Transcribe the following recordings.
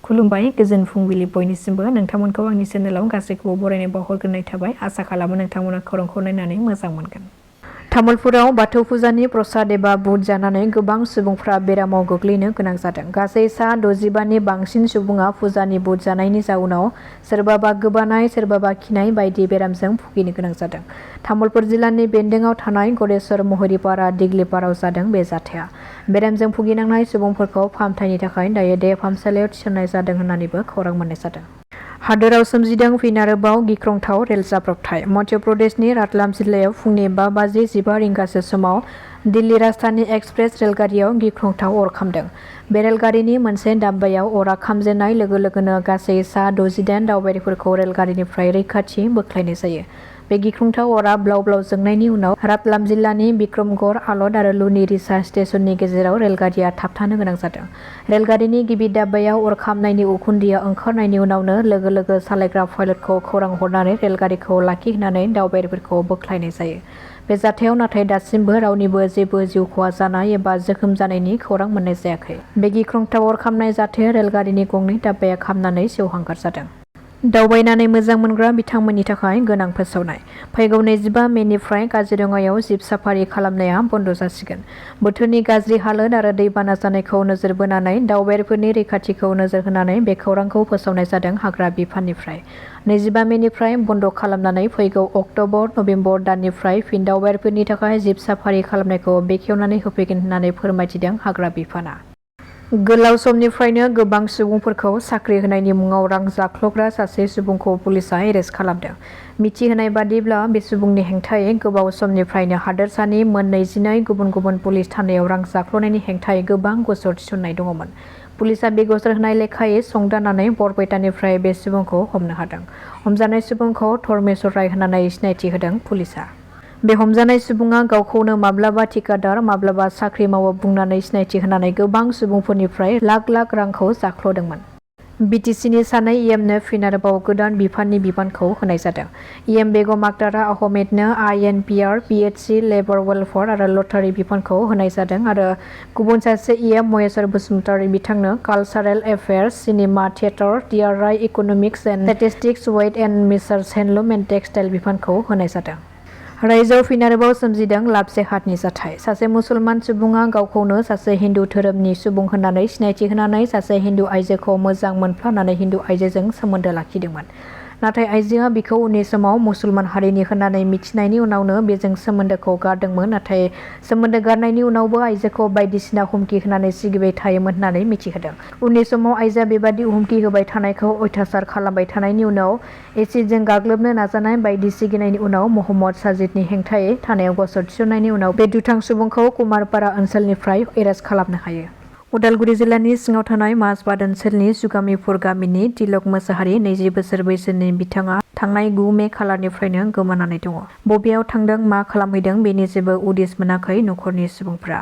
खुलुमबाय गोजोन फुंबिलि बयनिसिमबो नोंथांमोनखौ आंनि चेनेलाव गासैखौबो बरायनाय बावहरग्रोनाय थाबाय। आसा खालामो नोंथांमोना खौरांखौ नायनानै मोजां मोनगोन। तामुलपुराव बाथौ फुजानि प्रसाद एबा बुट जानानै गोबां सुबुंफ्रा बेरामाव गोग्लैनो गोनां जादों। गासै सा 65नि बांसिन सुबुङा फुजानि बुट जानायनि जाउनाव सोरबाबा गोबानाय सोरबाबा खिनाय बायदि बेरामजों भुगिनो गोनां जादों। तामुलपुर जिल्लानि बेन्दोंआव थानाय गरेस्वर महिरिपारा दिग्लिपाराव जादों बे जाथाया। बेरामजों भुगिनांनाय सुबुंफोरखौ फाहामथायनि थाखाय दायो देहा फाहामसालियाव थिसननाय जादों होननानैबो खौरां मोननाय जादों। हादोराव सोमजिदों फिन आरोबाव गिख्रंथाव रेल जाब्रबथाय। मध्य प्रदेशनि रातलाम जिल्लायाव फुंनि 5:15 रिंगासो समाव दिल्ली राजधानी एक्सप्रेस रेलगारियाव गिख्रंथाव अर खामदों। बे रेलगारिनि मोनसे दाब्बायाव अरा खामजेननाय लोगो लोगोनो गासै सा 68 दावबायारिफोरखौ रेलगारिनिफ्राय रैखाथि बोख्लायनाय जायो। बे गिख्रंथाव अरा ब्लाव ब्लाव जोंनायनि उनाव रातलाम जिल्लानि बिक्रमगढ़ आलट आरो लुनी रिसा स्टेशननि गेजेराव रेलगारिया थाबथानो गोनां जादों। रेलगारिनि गिबि दाब्बायाव अर खामनायनि उखुन्दैया ओंखारनायनि उनावनो लोगो लोगो सालायग्रा पाइलटखौ खौरां हरनानै रेलगारिखौ लाखिहोनानै दावबायारिफोरखौ बोख्लायनाय जायो। बे जाथायाव नाथाय दासिमबो रावनिबो जेबो जिउ खहा जानाय एबा जोखोम जानायनि खौरां मोननाय जायाखै। बे गिख्रंथाव अर खामनाय जाथाया रेलगारिनि गंनै दाब्बाया खामनानै सेवहांगार जादों। दावबायनानै मोजां मोनग्रा बिथांमोननि थाखाय गोनां फोसावनाय। फैगौ 25 मेनिफ्राय काजिरङायाव जिब साफारि खालामनाया बन्द जासिगोन। बोथोरनि गाज्रि हालोद आरो दैबाना जानायखौ नोजोर बोनानै दावबायारिफोरनि रैखाथिखौ नोजोर होनानै बे खौरांखौ फोसावनाय जादों हाग्रा बिफाननिफ्राय। 25 मेनिफ्राय बन्द खालामनानै फैगौ अक्ट'बर नबेम्बर दाननिफ्राय फिन दावबायारिफोरनि थाखाय जिब साफारि खालामनायखौ बेखेवनानै होफैगोन होननानै फोरमायथिदों हाग्रा बिफाना। गोलाव समनिफ्रायनो गोबां सुबुंफोरखौ साख्रि होनायनि मुङाव रां जाख्ल'ग्रा सासे सुबुंखौ पुलिसआ एरेस्ट खालामदों। मिथिहोनाय बादिब्ला बे सुबुंनि हेंथायै गोबाव समनिफ्रायनो हादोरसानि मोन 22 गुबुन गुबुन पुलिस थानायाव रां जाख्ल'नायनि हेंथायै गोबां गसर थिसननाय दङमोन। पुलिसआ बे गसर होनाय लेखायै संदाननानै बरपेटानिफ्राय बे सुबुंखौ हमनो हादों। हमजानाय सुबुंखौ धर्मेश्वर राय होननानै सिनायथि होदों पुलिसआ। बे हमजानाय सुबुङा गावखौनो माब्लाबा थिकादार माब्लाबा साख्रि मावो बुंनानै सिनायथि होनानै गोबां सुबुंफोरनिफ्राय लाख लाख रांखौ जाख्ल'दोंमोन। बिटिसिनि सानै इएमनो फिन आरोबाव गोदान बिफाननि बिबानखौ होनाय जादों। इएम बेगम आक्तारा आहमेदनो आइएनपिआर, पिएचसि, लेबर वेलफेयार आरो लटारि बिफानखौ होनाय जादों आरो गुबुन सासे इएम महेश्वर बसुमतारी बिथांनो cultural affairs, cinema theatre, DRI, economics and statistics, weight and measures, handloom and textile बिफानखौ होनाय जादों। रायजोआव फिन आरोबाव सोमजिदों लाबजे-हातनि जाथाय। सासे मुसलमान सुबुङा गावखौनो सासे हिन्दु धोरोमनि सुबुं होननानै सिनायथि होनानै सासे हिन्दु आइजोखौ मोजां मोनफ्लानानै हिन्दु आइजोजों सोमोन्दो लाखिदोंमोन। नाथाय आइजोआ बिखौ उननि समाव मुसलमान हारिनि होननानै मिथिनायनि उनावनो बेजों सोमोन्दोखौ गारदोंमोन। नाथाय सोमोन्दो गारनायनि उनावबो आइजोखौ बायदिसिना हुमखि होनानै सिगिबाय थायोमोन होननानै मिथिहोदों। उननि समाव आइजोआ बेबादि हुमखि होबाय थानायखौ अयथासार खालामबाय थानायनि उनाव एसिडजों गाग्लोबनो नाजानाय बायदि सिगिनायनि उनाव महम्मद साजिदनि हेंथायै थानायाव गसर थिसननायनि उनाव बे दुथां सुबुंखौ कुमारपारा ओनसोलनिफ्राय एरेस्ट खालामनो हायो। उदालगुरि जिल्लानि सिङाव थानाय माजबाद ओनसोलनि जुगामिपुर गामिनि तिलक मोसाहारि 20 बोसोर बैसोनि बिथाङा थांनाय 9 मे खालारनिफ्रायनो गोमानानै दङ। बबेयाव थांदों मा खालामहैदों बेनि जेबो उदिस मोनाखै नखरनि सुबुंफोरा।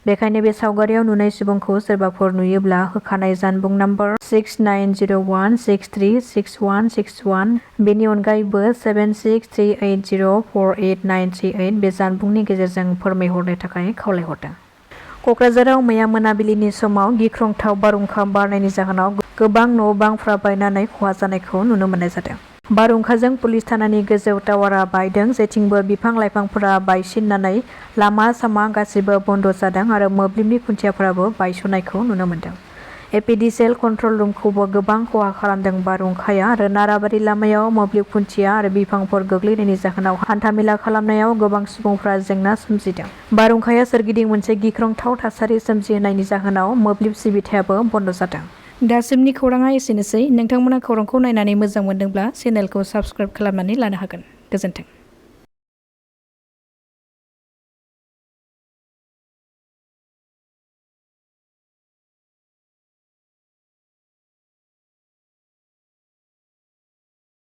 बेखायनो बे सावगारियाव नुनाय सुबुंखौ सोरबाफोर नुयोब्ला होखानाय जानबुं नम्बर 6901636161 बेनि अनगायैबो 7638048938 बे जानबुंनि गेजेरजों फोरमायहरनो थाखाय खावलायहरदों। कक्राझाराव मैया मोनाबिलिनि समाव गिख्रंथाव बारहुंखा बारनायनि जाहोनाव गोबां न'-बांफ्रा बायनानै खहा जानायखौ नुनो मोननाय जादों। बारहुंखाजों पुलिस थानानि गोजौ टावारा बायदों। जेथिंबो बिफां-लाइफांफोरा बायसिननानै लामा-सामा गासिबो बन्द जादों आरो मोब्लिबनि खुन्थियाफोराबो बायस'नायखौ नुनो मोन्दों। एपिडिसिएल कन्ट्रल रुमखौबो गोबां खहा खालामदों बारहुंखाया आरो नाराबारि लामायाव मोब्लिब खुन्थिया आरो बिफांफोर गोग्लैनायनि जाहोनाव हान्थामेला खालामनायाव गोबां सुबुंफ्रा जेंना सोमजिदों। बारहुंखाया सोरगिदिं मोनसे गिख्रंथाव थासारि सोमजिहोनायनि जाहोनाव मोब्लिब सिबिथायाबो बन्द जादों। दासिमनि खौराङा एसेनोसै। नोंथांमोना खौरांखौ नायनानै मोजां मोनदोंब्ला चेनेलखौ साबस्क्राइब खालामनानै लानो हागोन। गोजोन्थों।